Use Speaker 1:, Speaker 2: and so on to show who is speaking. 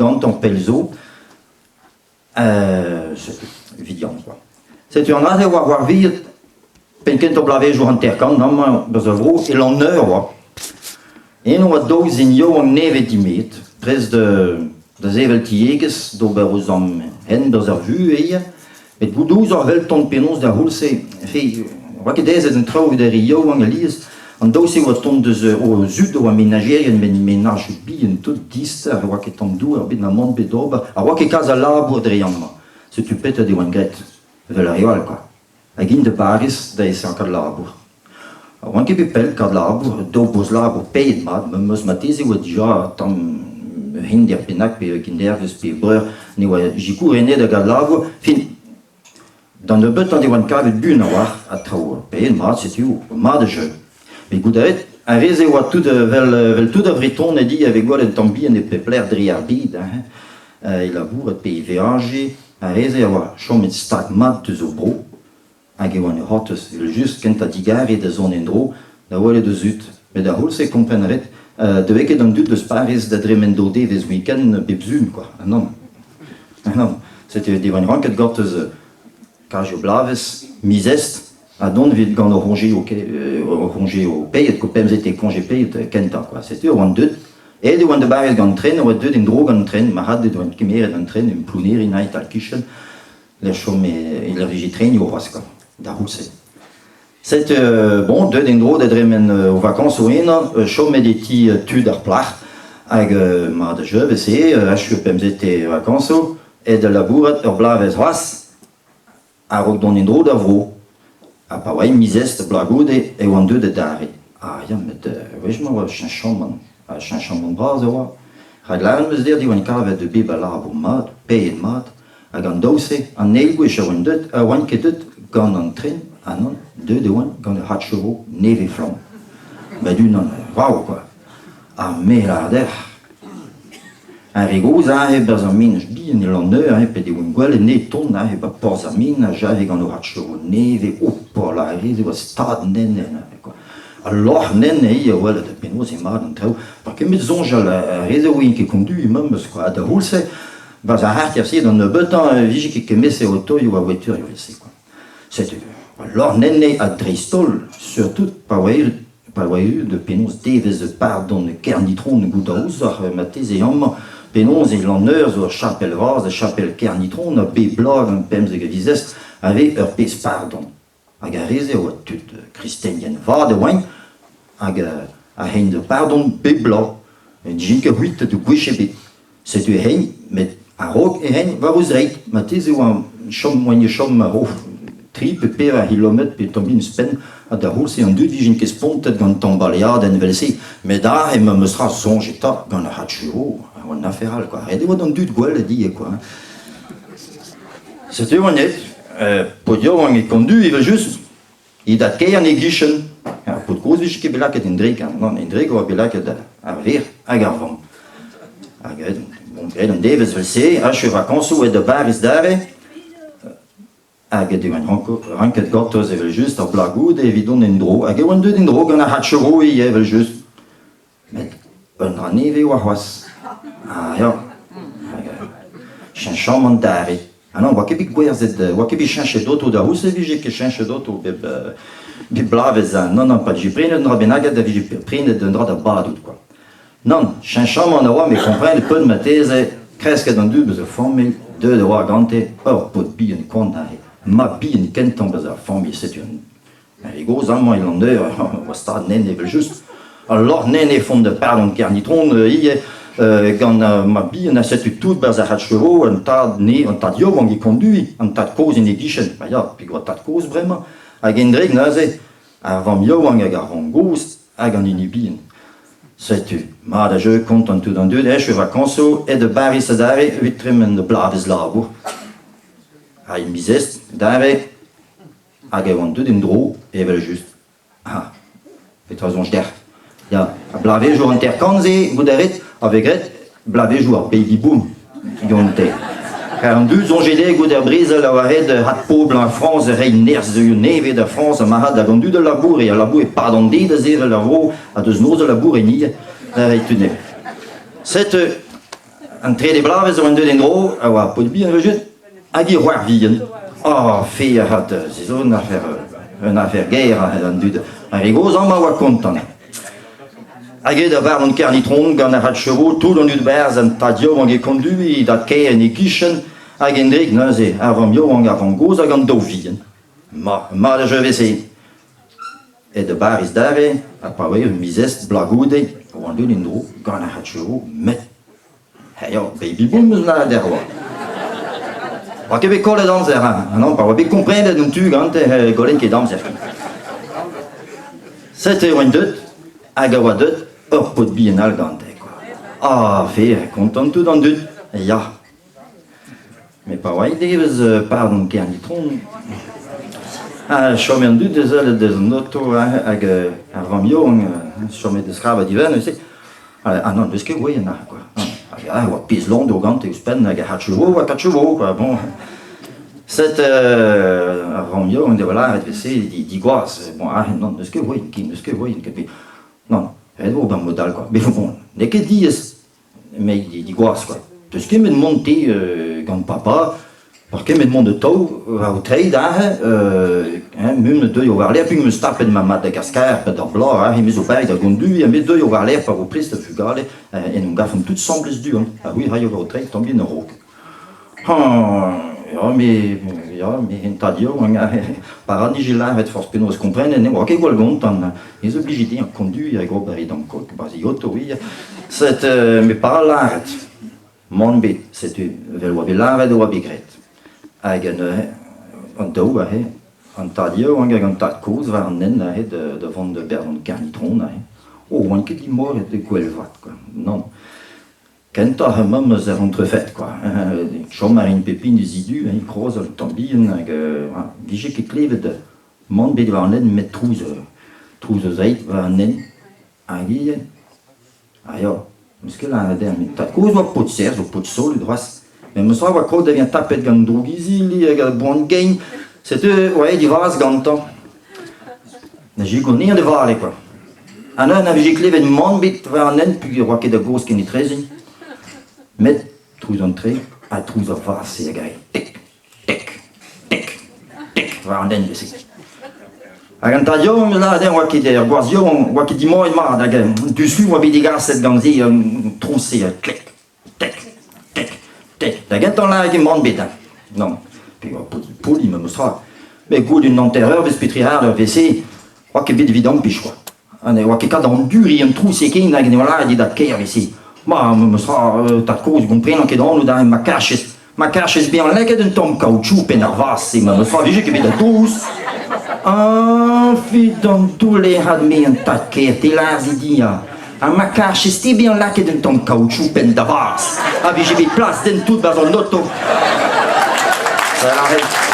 Speaker 1: Gantañ pell zo, setu, evit Yann kwa. Setu an aze oa c'hoarvezet penn-kentañ bloavezhioù 50 amañ eus ar vro e Lanneur oa. Eno oa daou zen yaouank nevez dimet, prest da sevel tiegezh, d'ober o zamm hent eus ar vuhez, met goudouzoc'h 'velton penaos d'ar c'houlz-se, fe, oa ket aezet an traoù evit ar re yaouank alies, an daou-se oa tont deus o zud a oa menajerien met menajoù bihan tout dister, ne oa ket tamm douar bet na mann bet d'ober, ha oa ket kalz a labour dre amañ. Setu petra e oant graet, evel ar re all kwa. Hag int da Bariz da esañ kad labour. Ha oan ket bet pell kad labour, daou boz labour paeet mat, memes marteze oa dija tamm hinder bennak pe kendervezh pe breur ne oa sikour enne da gad labour. Fin, d'an nebeutañ ne oant kavet buan a-walc'h ha traoù paeet mat, setu mat a jeu. Met goût a rit, ar re-se oa tout evel, evel tout ar Vretoned ivez a vez gwelet un tamm bihan e pep lec'h dre ar bed hein, e labourat pe e veajiñ, ar re-se a oa chomet stag-mat deus o bro. Hag e oan o c'hortoz evel-just kentañ digarez da zont en-dro da welet o zud. Met d'ar c'houlz-se kompren a rit, 'deue ket an dud eus Pariz da dremen d'o devezh week-end bep sul kwa, ha nann. Ha nann. Setu e devoa ranket gortoz kazi o bloavezh, miz Est, ha dont evit gant o c'hoñjeoù o c'hoñjeoù paeet, ko pemzek koñje paeet kentañ kwa. Setu e oan deuet. Aet e oan da Bariz gant an tren, e oa deuet en-dro gant an tren, marc'had e oan kemeret an tren en Plounerin e-tal-kichen. Lec'h chom e lec'h trenioù c'hoazh kwa, d'ar c'houlz-se. Setu bon, deuet en-dro da dremen o vakañsoù eno, chomet e ti tud ar plac'h, hag mat a jeu se, achu pemzete vakañsoù, aet da labourat ur bloavezh c'hoazh a-raok dont en-dro d'ar vro. Ha pa oa miz Est bloaz goude e oan deuet adarre. Ah ya, met wech-mañ oa cheñchamant, ha cheñchamant bras e oa. Rak lâret 'm eus dezhañ diwan kavet bep a labour mat, paeet mat, Hag an daou-se, an eil gwech a oan deuet, a oan ket deuet gant an tren, ha nann, deuet e oan gant ur c'had-chevaux nevez-flamm. Met unan vrav kwa. Ha me 'lâr dec'h. Ar re gozh aze 'barzh ar menaj bihan e Lanneur aze pet e oan gwelet 'ne tont aze 'ba porzh ar menaj aze gant o c'had-chevaux nevez, hopa ar re-se 'oa stad nenne neuze kwa. Al lorc'h nenne ivez a welet penaos eo mat an traoù. Pa ket met soñjal ar re-se 'oant ket konduiñ memes kwa. Ha da c'houlz-se 'Barzh ar c'harter-se d'an nebeutañ e vije ket kemmeset otoioù ha weturioù evel-se kwa. Setu al lorc'h enne ha dreist-holl surtout pa oa erru pa oa erru da penaos devezh pardon Kernitron goût a ouzoc'h marteze amañ penaos e Lanneur zo ur chapel vras, chapel Kernitron ha bep bloaz gant 15 a viz Est a vez ur pezh pardon. Hag ar re-se a oa tud kristenien vat e oaint hag a hent da pardon bep bloaz. Ne dijent ket c'hwitet gwech ebet. Setu e hent, met a-raok e hent war o zreid. Marteze e oa chom oaint e chom a-raok tri pe pevar c'hilometr pe tamm ouzhpenn ha da c'houlz-se an dud 'vijent ket spontet gant tamm baleadenn evel-se. Met aze memes tra soñj eta gant ar c'had-churo, un afer all kwa. Ret e oa d'an dud gwelet ivez kwa. Setu e oan aet. Paotr yaouank e kondu evel-just, e dad-kaer en e gichen. Ar paotr kozh 'vije ket bet lakaet en-drek, nann, en-drek oa bet lakaet ar verc'h hag ar vamm. Ha graet bon, graet an devezh evel-se, achu vakañsoù aet da Bariz 'dare, hag e oan ranket gortoz evel-just ar bloaz goude evit dont en-dro, hag e oan deuet en-dro gant ar c'had-chevaux ivez evel-just. Met un dra nevez oa c'hoazh. Ah ya, hag cheñchamant dare. Ah non, 'oa ket bet gwerzhet, 'oa ket bet cheñchet oto da c'houlz e vije ket cheñchet oto bep bep bloavezh. Non, non, pa vije prenet un dra bennak da vije prenet un dra da badout kwa. Nann, cheñchamant a oa met komprenet peud marteze kresket an dud eus ur familh, deuet e oa gante ur paotr bihan koant aze. Mab bihan kentañ eus ar familh, setu un E gozh amañ e Lanneur oa stad nen evel-just. Al lorc'h nen e font da pardon Kernitron ivez gant mab-bihan ha setu tout 'barzh ar c'had-chevaux, an tad ne, an tad yaouank e konduiñ, an tad kozh en e gichen. Ba ya, peogwir tad kozh bremañ. Hag en-drek neuze, ar vamm yaouank hag ar vamm gozh hag an hini bihan. Setu, mat a jeu kontant tout an dud, echu vakañsoù, aet da Bariz adarre evit tremen da bloavezh labour. Ha e miz Est, adarre, Hag e oan deuet en-dro, evel-just. Ah, petra soñj dec'h? Ya, ar bloavezhioù 50-se, goût a rit, a vez graet bloavezhioù ar baby boom gante. Kar an dud soñje dezhe goude ar brezel a oa ret hadpoblañ ar Frañs, reiñ nerzh nevez da Frañs ha marc'had hag an dud a laboure, a laboure 'pad an deiz da sevel ar vro ha deus noz a laboure ivez da reiñ tud nevez. Setu... An trede bloavezh e oan deuet en-dro, a oa paotr bihan evel-just, hag e c'hoar vihan. Oh, fe avat, se zo un afer, un afer gaer an dud. Ar re gozh amañ a oa kontant. Hag eo da varn Kernitron gant ar c'had-chevaux tout an dud berzh an tad yaouank e kondui da kêr en e gichen hag Hendrik neuze, ar vamm yaouank, ar vamm-gozh hag an daou vihan. Ma, mat e veze. Aet da Bariz dare, ha pa oa ur miz est bloaz goude, e oan deuet en-dro gant ar c'had-chevaux, met ya, baby boom eus lâret dec'h oa. Oa ket bet kollet amzer, hein, non, pa oa bet komprenet an tu gante, gollen ket amzer. Sete e oan deuet, hag a oa deuet ur paotr bihan all gante, quoi. Ah, fe, kontant tout an dud, ya. Met pa oa devezh pardon Kernitron, a chome an dud da sellet deus an oto hag ar vamm yaouank chome da skrabat ivez neuze. Ah non, n'eus ket voaien aze quoi. Hag aze e oa pezh londo gante ouzhpenn hag ar c'hatchevo oa katchevo quoi. Bon. Set ar vamm yaouank devoa lâret e-se digoaz. Bon, aze non, n'eus ket voaien ken, n'eus ket voaien ket. Non, ret vo ober mod all quoi. Mais bon, n'eo ket diaes. Met digoaz quoi. Peus ket met mont te gant papa, par ket met mont atav war ho treid aze, hein, me deuio war-lerc'h, peogwir 'm eus tapet ma Madagaskar pe d'ar bloaz aze, me zo paeet da gonduiñ ha me deuio war-lerc'h pa vo prest da vugale, en em gavfomp tout 'sambles du-hont, ha c'hwi 'raio war ho treid tamm bihan a-raok. Ya, me, ya, me en tad yaouank, pa ra nije lâret forzh penaos komprenet, ne oa ket gwall gontant. Ez oblije dezhañ konduiñ hag ober e damm kog 'barzh e oto ivez. Set me pa lâret, mann bet, setu evel oa bet lâret e oa bet graet. Hag neuze, an daou aze, an tad yaouank hag an tad kozh war an hent aze da vont da Berlon Kernitron aze. Oh, oant ket imoret gwell vat quoi, nann. Kentoc'h emañ ma 'z entrefed kwa. Chom a rin pep hini zidu, hein, krozal un tamm bihan hag vije ket klevet mann bet war an hent met trouz trouz o zreid war an hent hag ivez ah ya, 'meus ket lâret dezhañ met tad-kozh 'oa paotr-serr zo paotr-solud c'hoazh. Met meus tra 'oa krog da vezañ tapet gant droug-izili hag ar boan-gein, setu 'oa aet e vazh gantañ. Na sikour anezhañ da vale kwa. Ha neuze na vije klevet mann ebet war an hent peogwir 'oa ket a gaoz kenetreze. Met trouz an tre ha trouz ar vazh-se a gae tek, tek, tek, tek war an hent neuze. Hag an tad yaouank lâret dezhañ 'oa ket ar gwaz yaouank 'oa ket dimoret mat hag diouzhtu 'oa bet degaset gant se an trouz-se klek, tek, tek, tek. Da gentañ lâret eo mann ebet hein. Nann, peogwir poli memes tra. Met goude un hanter-eurvezh pe tri c'hard eurvezh-se, 'oa ket bet evit ampech kwa. Ha ne oa ket kat da anduriñ an trouz-se ken hag ne oa lâret dit da kêr e-se. Ma, memes tra, tad-kozh, 'gomprenan ket anv da ma karchez. Ma karchez bezañ lakaet un tamm kaoutchou penn ar vazh-se, memes tra, 'vije ket bet da dous. Ah, fidam toull-ec'had-me an tad-kaer, te 'lârzi din, ya. Ha ma karchez-te bezañ lakaet un tamm kaoutchou penn da vazh, a vije bet plas den tout 'barzh an oto. Ça lâret.